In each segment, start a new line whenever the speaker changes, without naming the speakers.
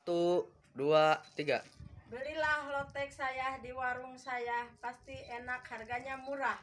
1, 2, 3.
Belilah lotek saya di warung saya, pasti enak, harganya murah.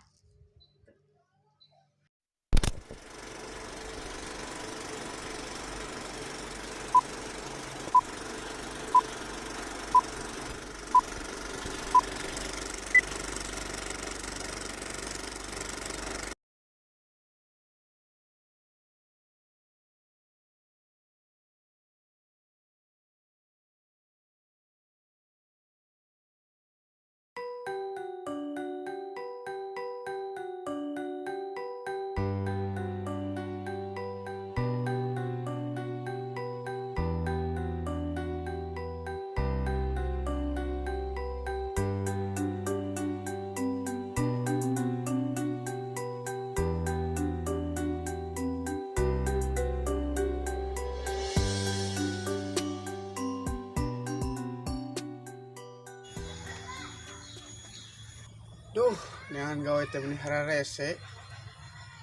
Duh, neangan gawe teh meni hararese.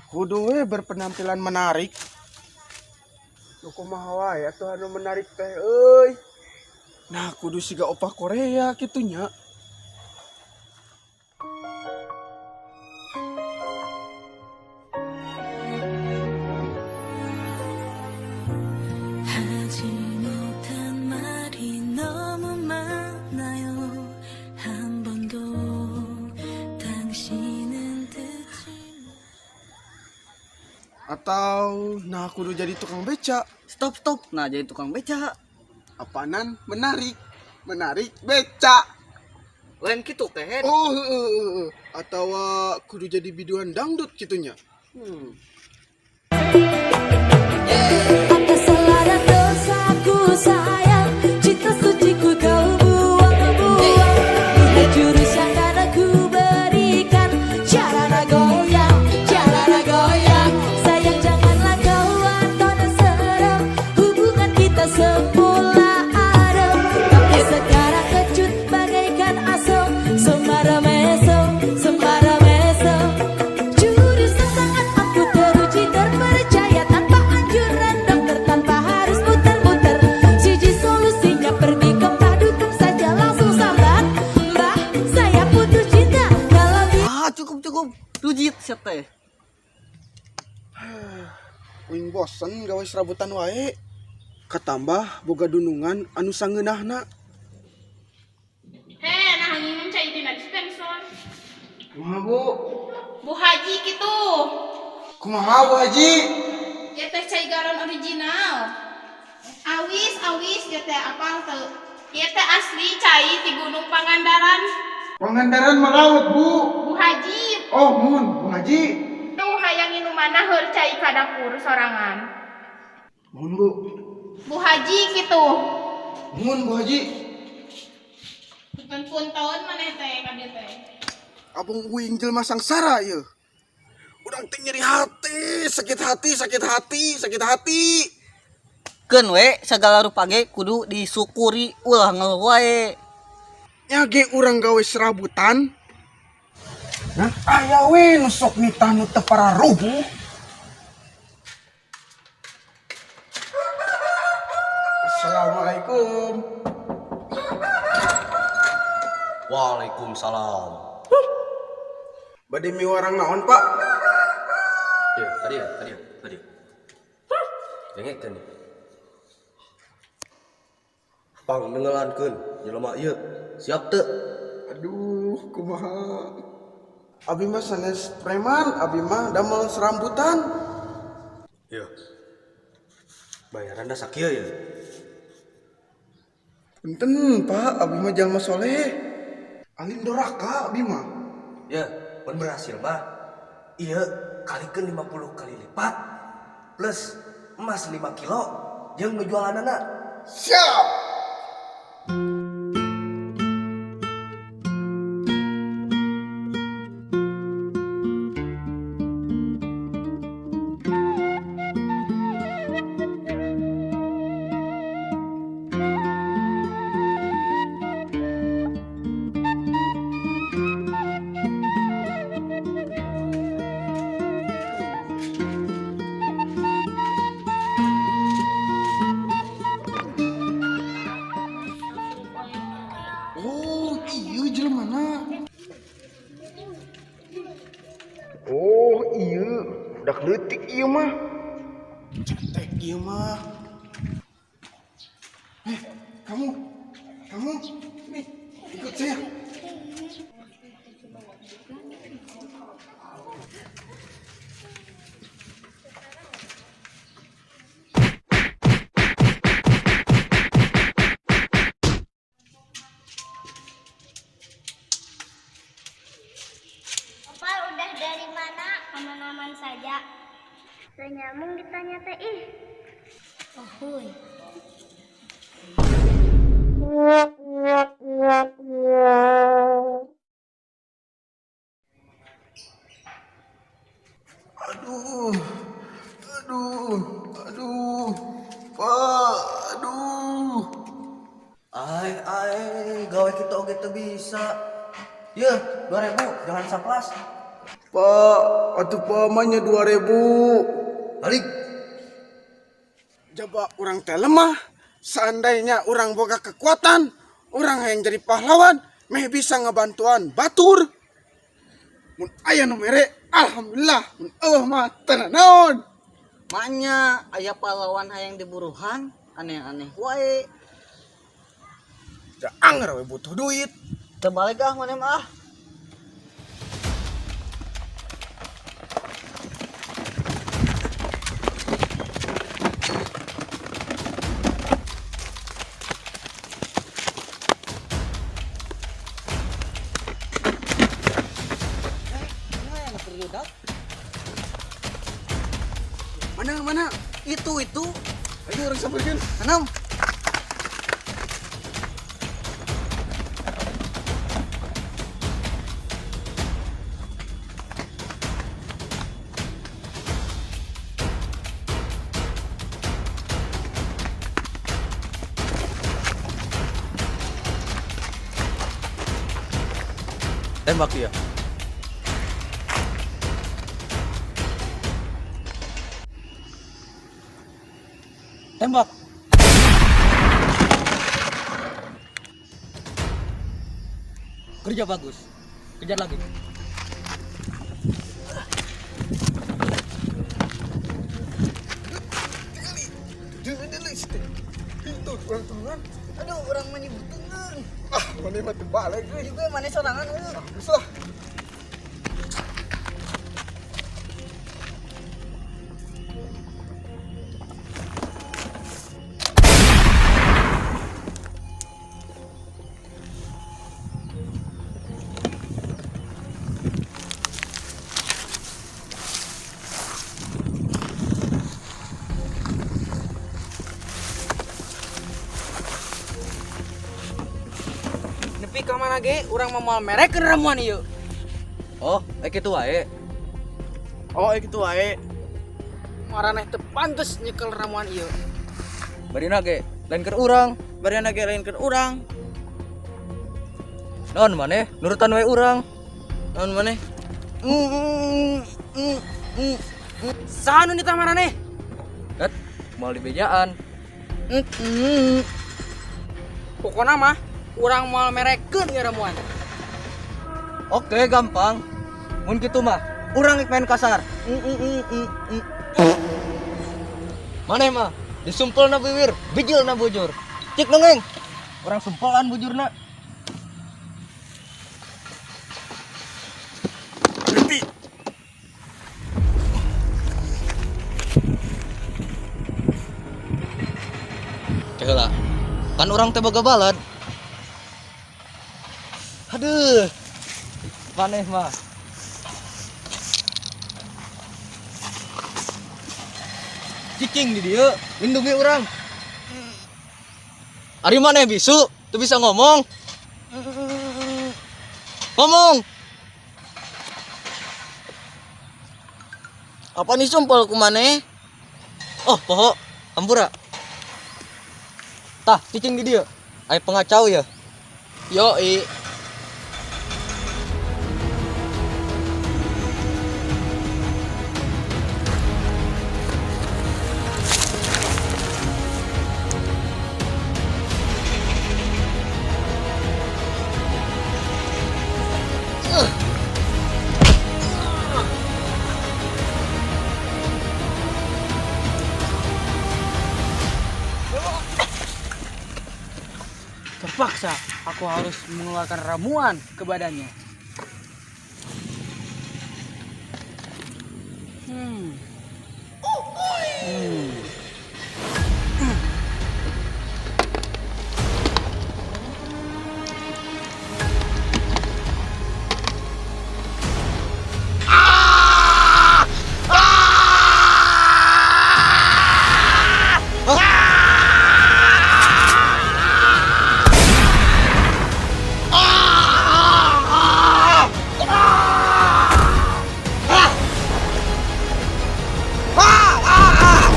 Kudu we berpenampilan menarik. Lu kumaha wae atuh anu menarik teh euy. Nah, kudu siga opah Korea kitu nya.
하지 못한 말이 너무 많아요. 한 번도 당신은 듣지
Atau nah kudu jadi tukang beca.
Stop stop. Nah jadi tukang beca.
Apaanan menarik? Menarik beca.
Lain gitu kehed.
Oh, heeh, heeh. Atau kudu jadi biduan dangdut gitunya.
Atas segala dosaku sayang, cinta suciku kau buang-buang. Lihat jurus yang akan aku berikan, cara goyang, cara goyang. Sayang janganlah kau anton serem, hubungan kita semula adem. Tapi sekarang kecut bagaikan asam, semara meso, semara meso. Jurus yang sangat ampuh teruji terpercaya, tanpa anjuran dokter, tanpa harus muter-muter. Siji solusinya pergi ke Mbah Dukun saja langsung sambat. Mbah, saya putus cinta kalau
Ah cukup cukup. Rujit siap teh.
Uing bosen gawe serabutan wae. Katambah boga dunungan anu sangeunahna.
Heh, nah nginum cai tina dispenser.
Kumaha Bu?
Bu Haji kitu.
Kumaha Bu Haji?
Ya teh cai galon original. Awis awis ya teh apal teu. Ya teh asli cai ti Gunung Pangandaran.
Pangandaran melaut Bu.
Bu Haji,
Oh, mun Bu Haji.
tuh hayang nginumanna heur cai ka dapur sorangan.
Mun Bu.
Bu Haji kitu.
Mun Bu Haji.
Punten-punten maneh teh ka dieu teh.
Abang uing jelema sangsara ieu. Urang teh nyeri hati, sakit hati, sakit hati, sakit hati.
Keun we segala rupa ge kudu disyukuri ulah ngeluh wae.
Nya ge urang gawe serabutan. Nah, aya we nu sok nitah nu teu pararubuh. Assalamualaikum.
Waalaikumsalam.
Bade miwarang naon, Pak?
Ya, tadi ya, tadi ya, tadi. Dengekeun. Pang nenggelankeun jelema ieu. Siap teu?
Aduh, kumaha. Abi mah sanes preman, abi mah damel serambutan.
Iya. Bayaran da sakieu ya.
Punten, Pak, abi mah jalma soleh. Alin doraka abi mah.
Ya, mun berhasil mah ieu kalikeun 50 kali lipat plus emas 5 kilo jeung nu jualanana.
Siap. Budak leutik ieu mah. Cetek ieu mah. Eh, kamu. Kamu. Nih, ikut saya.
Opal udah dari mana? Aman-aman saja. Teu nyambung ditanya teh ih. Oh, huy.
Aduh. Aduh. Aduh. Pak, aduh.
Ai ai gawe kita oge teu bisa. Yeuh, 2000 jangan saplas.
Pak, atuh pamannya 2000.
Balik.
Coba urang teh lemah. Seandainya urang boga kekuatan, urang yang jadi pahlawan, meh bisa ngebantuan batur. Mun aya nu mere, alhamdulillah. Mun euweuh mah teu naon.
Maknya aya pahlawan hayang diburuhan aneh-aneh wae.
Da anger we butuh duit.
Terbalik ah maneh mah ah.
Mana mana?
Itu.
Ayo urang sampeurkeun.
Enam.
Tembak dia. Tembak. Kerja bagus. Kejar lagi.
Itu urang tulungan.
Aduh, urang mah nyibutungan.
Ah, maneh mah teu balik euy.
Juga maneh sorangan euy.
Geus lah.
Nepi ka mana ge urang mah moal merekeun ramuan ieu.
Oh, kitu wae.
Oh, kitu wae.
Maraneh teu pantes nyekel ramuan ieu.
Barina ge lain keur urang.
Barina ge lain keur urang.
Naon maneh nurutan wae urang.
Naon maneh? Saha nu nitah maraneh?
Et, moal dibejaan.
Pokona mah urang moal merekeun ieu ramuan.
Oke, gampang. Mun kitu mah urang rek main kasar. Maneh mah disumpelna bibir, bijilna bujur. Cik dongeng. Urang sumpelan bujurna.
Berhenti.
Heula. Kan urang teh boga balad. Aduh. Maneh mah. Cicing di dieu, lindungi urang. Ari maneh bisu, teu bisa ngomong. Ngomong.
Apa nih sumpel ku maneh?
Oh, poho, hampura. Tah, cicing di dieu. Aya pengacau ya.
Yo i.
Terpaksa aku harus mengeluarkan ramuan ke badannya. Hmm. Hmm.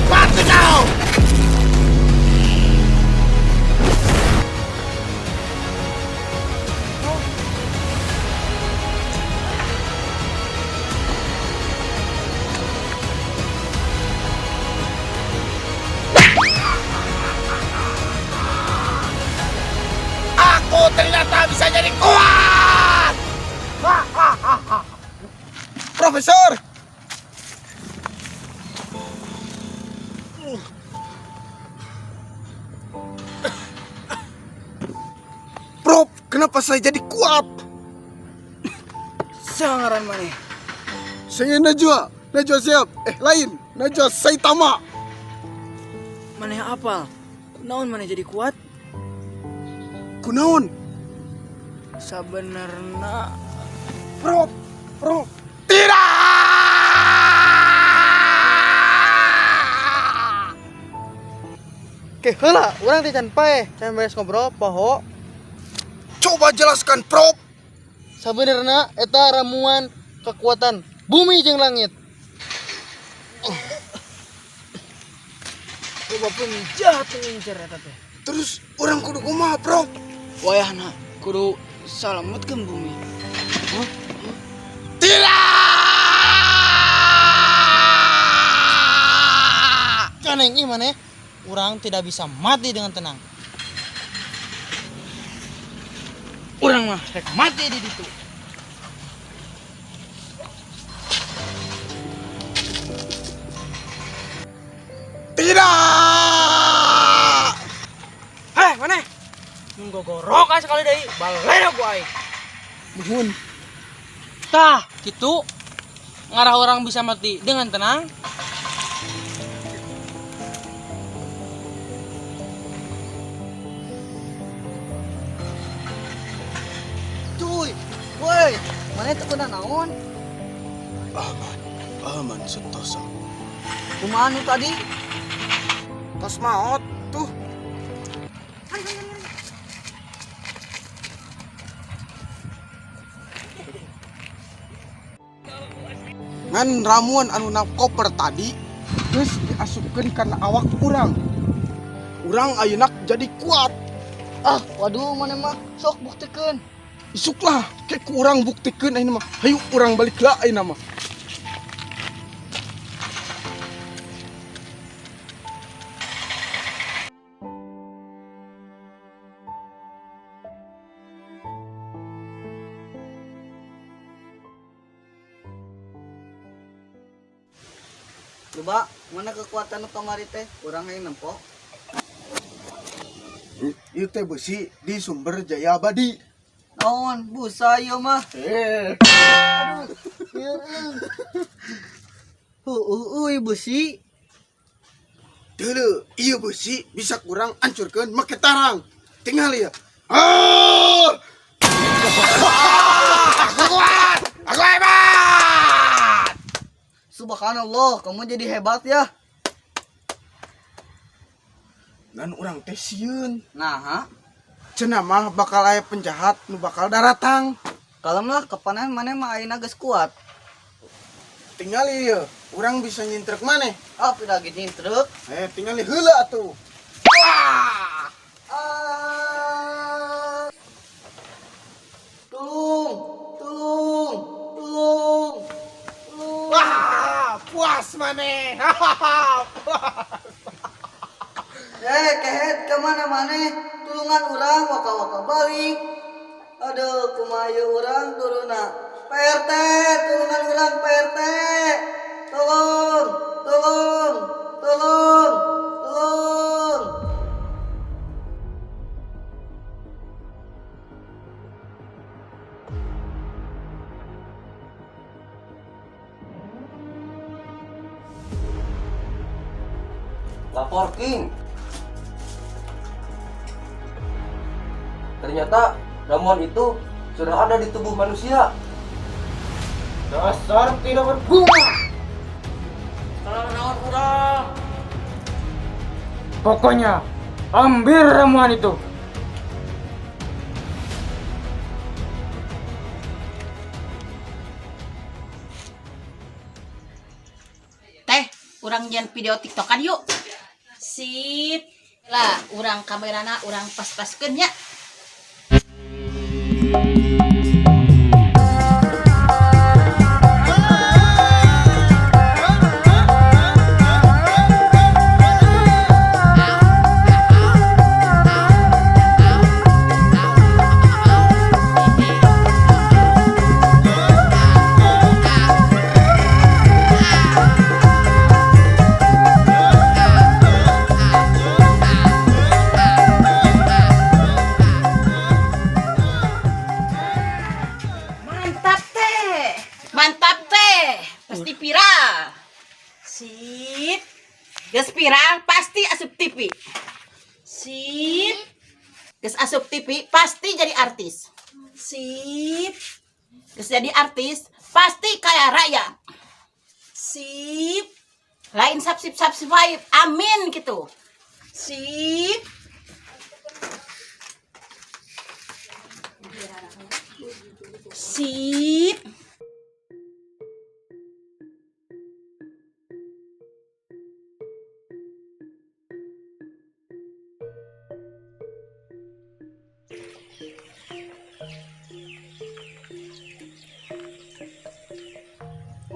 Mati kau! Aku ternyata bisa jadi kuat! Profesor! Prof, kenapa saya jadi kuat?
Sangaran maneh.
Saya Najwa, Najwa siap. Eh, lain, Najwa Saitama.
Maneh apal? Naon maneh jadi kuat?
Kunaon?
Sabenerna
Prof, Prof. Tidak!
Oke, heula, urang teh can paeh, can beres ngobrol poho.
Coba jelaskan, Prof.
Sabenerna eta ramuan kekuatan bumi jeung langit.
Loba penjahat nu ngincer eta teh.
Terus orang kudu kumaha, Prof?
Wayahna kudu salametkeun bumi.
Tidak!
Kaneng ih maneh, urang tidak bisa mati dengan tenang.
Urang mah rek mati di ditu.
Tidak!
Heh, maneh. Mun gogorok aja sekali deui, balena ku aing.
Muhun.
Tah, gitu. Ngarah orang bisa mati dengan tenang.
Cuy, woi, maneh teu kena naon?
Aman, aman sentosa.
Kumaha nu tadi?
Tos maot tuh. Ngan ramuan anu na koper tadi terus diasupkeun kana awak urang. Urang ayeuna jadi kuat.
Ah, waduh maneh mah sok buktikeun.
Isuklah ke ku urang buktikeun ayeuna mah. Hayu urang balik lah ayeuna mah.
Coba, mana kekuatan nu kamari teh? Urang hayang nempo.
Ieu teh besi di sumber Jaya Abadi.
Naon, busa ieu mah.
Eh,
Heueuh euy besi.
Deuleu, ieu besi bisa kurang hancurkeun make tarang. Tinggal ya. Ah! Aku kuat! Aku hebat!
Subhanallah, kamu jadi hebat ya.
Ngan urang teh sieun.
Nah, ha?
Cenah mah bakal aya penjahat nu bakal daratang.
Kalem lah, kapanan maneh mah ayeuna geus kuat.
Tinggal ieu, urang bisa nyintrek maneh.
Ah, tidak gini truk.
Eh, tinggal heula atuh.
Ah! Tolong, tolong, tolong, tolong.
Wah, puas maneh.
Eh, kehet kemana maneh? Tulungan urang waka-waka balik. Aduh, kumaha ieu urang turuna. Pak RT, tulungan urang Pak RT. Tolong, tolong, tolong, tolong.
Lapor King. Ternyata ramuan itu sudah ada di tubuh manusia.
Dasar tidak berguna.
Salah naon urang.
Pokoknya ambil ramuan itu.
Teh, urang nyian video TikTokan yuk. Sip. Lah, urang kamerana urang pas-paskeun nya.
Mantap teh.
Mantap teh, pasti viral.
Sip.
Geus viral pasti asup TV.
Sip.
Geus asup TV pasti jadi artis.
Sip.
Geus jadi artis pasti kaya raya.
Sip.
Lain subscribe subscribe, amin gitu.
Sip. Sip.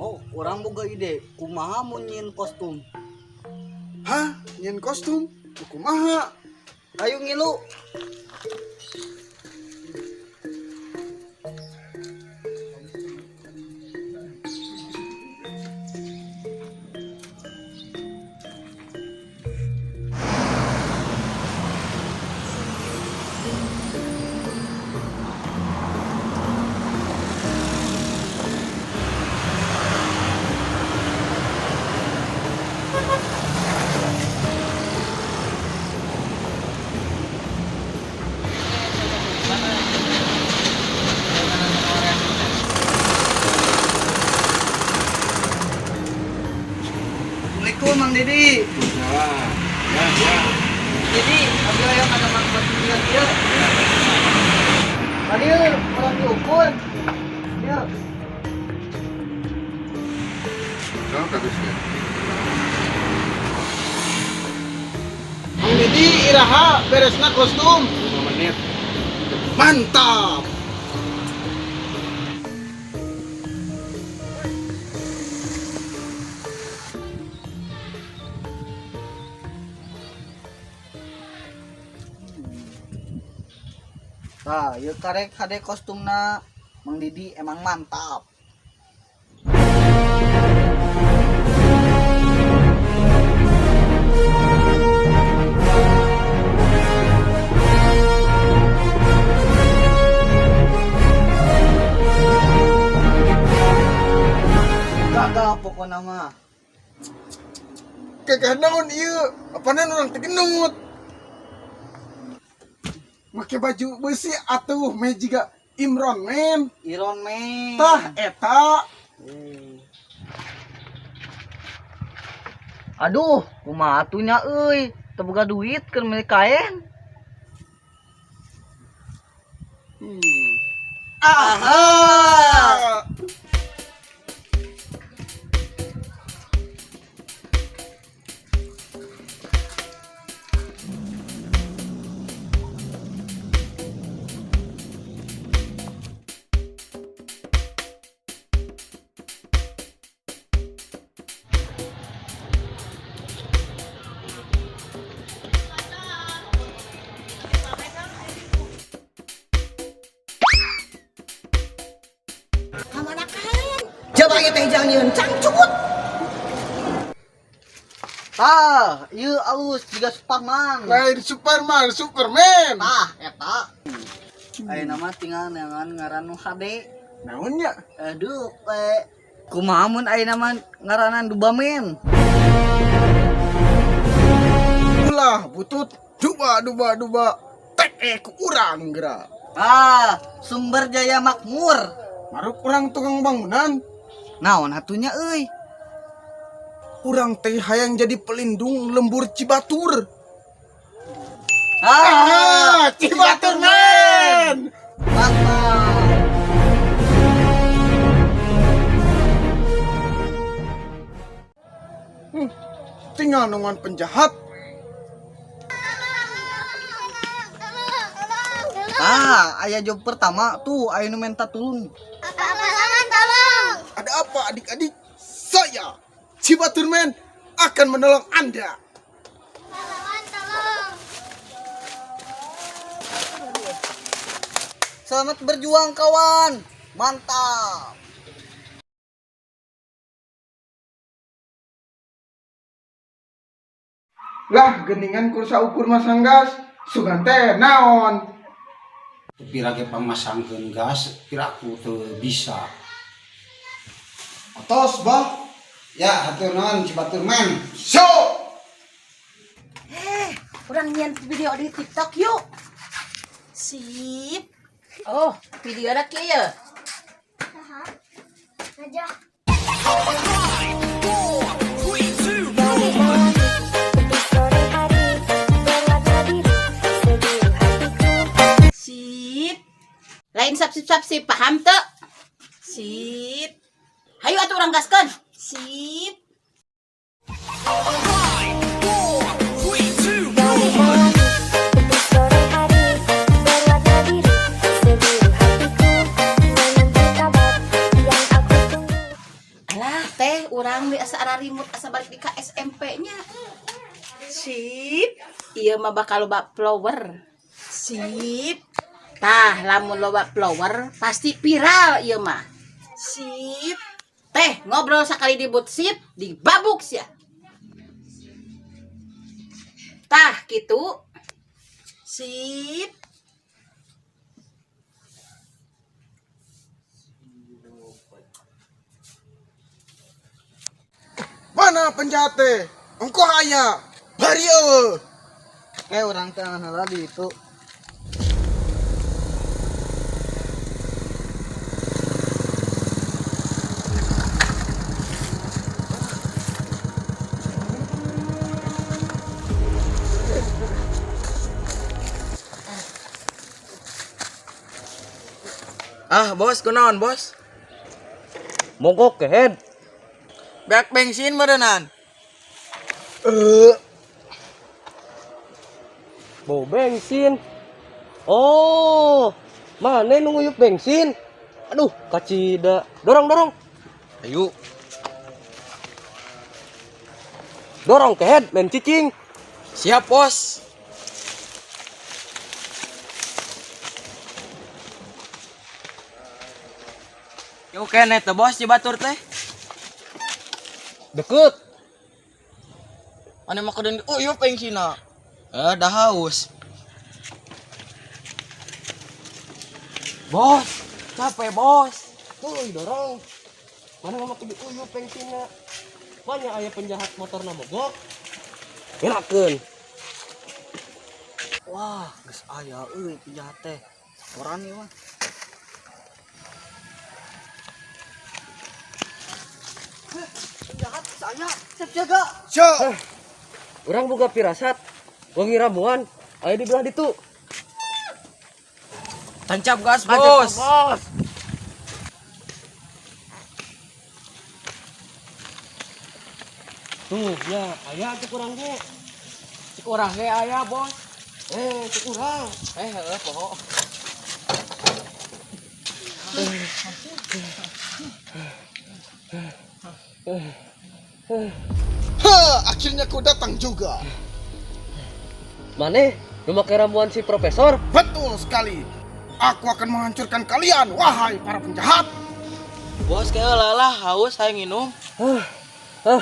Oh, urang boga ide. Kumaha mun nyieun kostum?
Hah? Nyen kostum? Kumaha?
Ayo ngilu. Assalamualaikum Mang Didi.
Ya, ya.
Didi, abi hoyong ada mang kostum ieu ieu. Tadi urang diukur. Ieu.
Tahu bagusnya. Mang Didi iraha beresna kostum. 5 menit. Mantap.
Tah, ieu karek hade kostumna Mang Didi emang mantap. Gagal pokokna mah.
Kagak naon ieu, apanan urang teh genut. Make baju besi atuh meh jiga Imron men.
Iron Man.
Tah eta.
Aduh, kumaha atuh nya euy, teu boga duit keur meuli kain.
Hmm.
Aha.
Kamana kain? Coba ieu teh jang nyieun cangcut.
Tah, ieu alus jiga Superman.
Lain Superman, Superman.
Tah, eta. Ayeuna mah tinggal neangan ngaran nu hade.
Naon nya?
Aduh, we. Kumaha mun ayeuna mah ngaranan Dubamen.
Lah, butut duba duba duba tek ku urang geura.
Ah, Sumber Jaya Makmur.
Maruk urang tukang bangunan.
Naon atuh nya euy?
Urang teh hayang jadi pelindung lembur Cibatur.
Ah,
Cibatur men.
Mantap.
Tinggal nungguan penjahat.
Ah, aya job pertama tuh, aya nu minta tulung.
Pahlawan tolong.
Ada apa adik-adik? Saya Cibatur men akan menolong Anda.
Pahlawan tolong.
Selamat berjuang kawan. Mantap.
Lah, geningan kursa ukur masang gas. Sugan teh naon?
Pira ge pamasangkeun gas, piraku teu bisa.
Atos, bah.
Ya, hatur nuhun Cibatur men.
So.
Urang nyieun video di TikTok yuk. Sip. Oh, video ada kieu ya.
Saha? Aja. Sore hari berwarna biru, sebiru hatiku.
Sip. Lain sap sip sap sip, paham teu? Sip. Hayu atuh urang gaskeun. Sip.
Sore hari berwarna biru, sebiru hatiku menanti kabar yang aku tunggu.
Alah teh, urang we asa ararimut asa balik di ka SMP nya. Sip. Ieu mah bakal loba follower. Sip. Tah, lamun loba follower pasti viral ieu mah. Sip. Teh, ngobrol sakali dibut sip, dibabuk sia. Tah, gitu. Sip.
Mana penjahat teh? Engko aya. Bari eueuh.
Eh, urang teh heula di itu.
Ah, bos, kunaon, bos? Mogok kehed.
Beak bensin meureunan.
Eh,
Bau bensin. Oh, mana nu nguyup bensin? Aduh, kacida. Dorong, dorong.
Ayo.
Dorong kehed, lain cicing.
Siap, bos. Yo kene teh bos Cibatur teh.
Deket.
Ane mah kudu oh iya bensinna. Eh, dah haus.
Bos, capek bos. Tuh, dorong. Mana mama kudu uyup bensinna. Banyak aya penjahat motorna mogok. Gerakeun.
Wah, geus aya euy penjahat teh. Saporan ieu mah. Heh, penjahat geus aya, siap jaga.
so.
Urang boga pirasat. Wangi ramuan. Aya di belah ditu.
Tancap gas, bos.
Bos. Tuh, ya, aya cek urang ge.
Cek urang ge aya, bos.
Eh, cek urang.
Eh, heueuh poho.
Heh, akhirnya kau datang juga.
Maneh, nu make ramuan si profesor?
Betul sekali. Aku akan menghancurkan kalian, wahai para penjahat.
Bos kayak lelah haus hayang minum.
Ah, ah,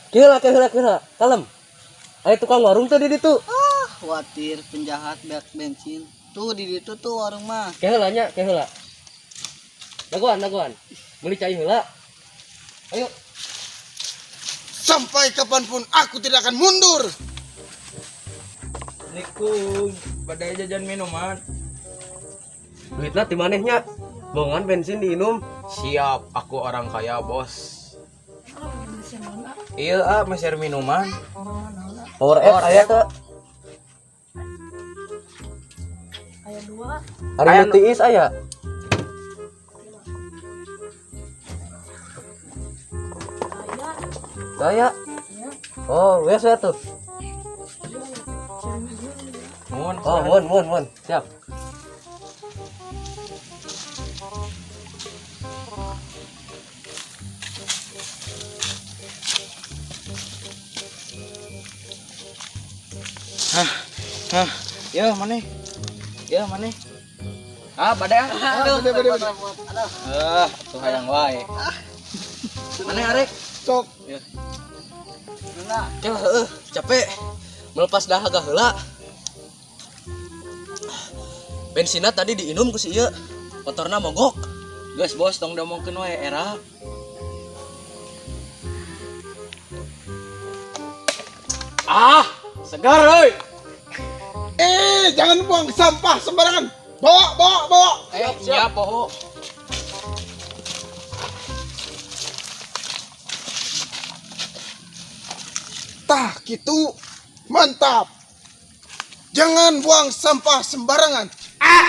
kela kela kela, kalem. Aya tukang warung tadi ditu.
Ah, khawatir penjahat beak bensin. Tuh di ditu tuh warung mah.
Keheula nya, keheula. Dagoan, dagoan. Meuli cai heula. Ayo.
Sampai kapanpun aku tidak akan mundur.
Assalamualaikum. Bade jajan minuman.
Duitna ti maneh nya. Bongan bensin diinum.
Siap, aku orang kaya, Bos. Iya, ah, meser minuman.
Power F aya teu?
Aya dua.
Ari nu tiis aya. Aya. Oh, wes ya tuh.
Nuhun.
Oh, mun mun mun. Siap.
Hah, hah. Ya, mana? Ya, mana? Ah, bade ah.
Aduh, bade, bade, bade.
Ah, tuh hayang wae.
Mana arek?
Sok.
Ya. Ya, heueuh, capek. Melepas dahaga heula. Bensinna tadi diinum ku si ieu. Motorna mogok.
Geus, Bos, tong diomongkeun wae era. Ah, segar euy.
Eh, jangan buang sampah sembarangan. Bawa, bawa, bawa.
Ayo, siap, poho.
Tah, gitu. Mantap. Jangan buang sampah sembarangan. Ah.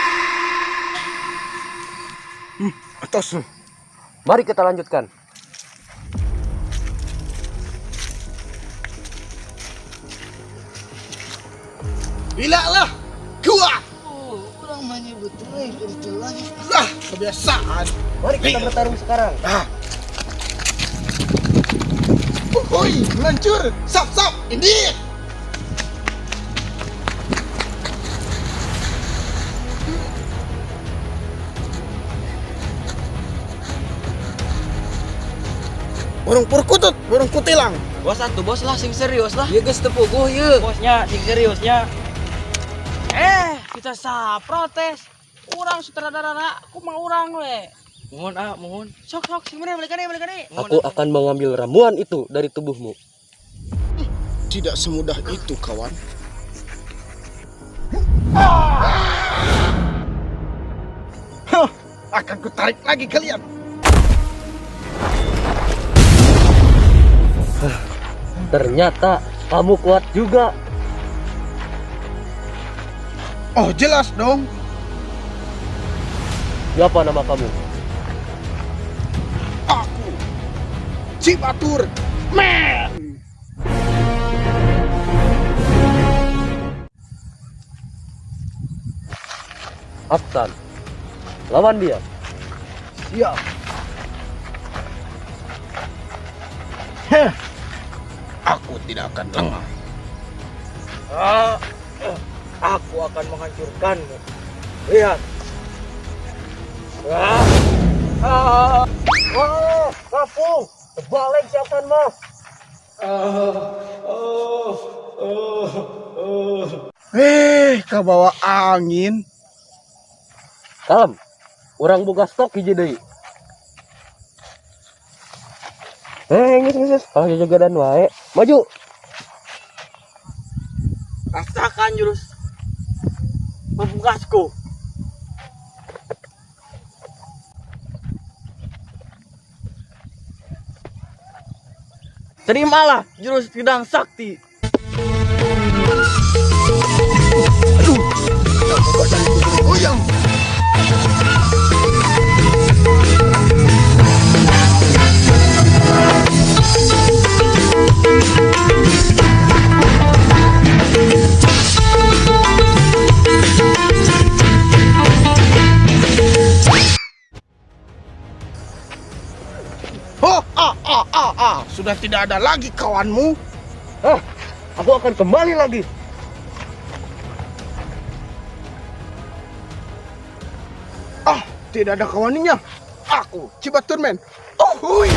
Atas.
Mari kita lanjutkan.
Bila lah. Kuat.
Urang mah nyebut we itu lagi.
Lah, kebiasaan.
Mari kita bertarung sekarang.
Ah. Woi, meluncur. Sap, sap. Ini. Burung perkutut, burung kutilang.
Bos atuh bos lah sing serius lah.
Ieu geus teu puguh ieu.
Bosnya sing seriusnya.
Eh, kita sah protes. Urang sutradara kumaha urang we.
Mohon ah, mohon.
Sok sok sing bener balikan deui, balikan deui.
Aku akan mengambil ramuan itu dari tubuhmu.
Tidak semudah itu, kawan. Hah, akan kutarik lagi kalian.
Ternyata kamu kuat juga.
Oh, jelas dong.
Siapa nama kamu?
Aku Cibatur Man.
Afsan. Lawan dia.
Siap. Heh. Aku tidak akan lengah.
Ah, aku akan menghancurkanmu. Lihat. Ah, ah,
Wah, kapung. Terbalik si Afsan mah.
Eh, kebawa angin.
Kalem. Urang boga stok hiji deui. Eh, geus geus geus. Kalah jajagadan wae. Maju.
Rasakan jurus pamungkasku. Terimalah jurus pedang sakti.
Aduh, kenapa badanku bergoyang? Oh, ah, ah, ah, ah. Sudah tidak ada lagi kawanmu.
Ah, aku akan kembali lagi.
Ah, tidak ada kawannya. Aku Cibaturman. Oh, hui.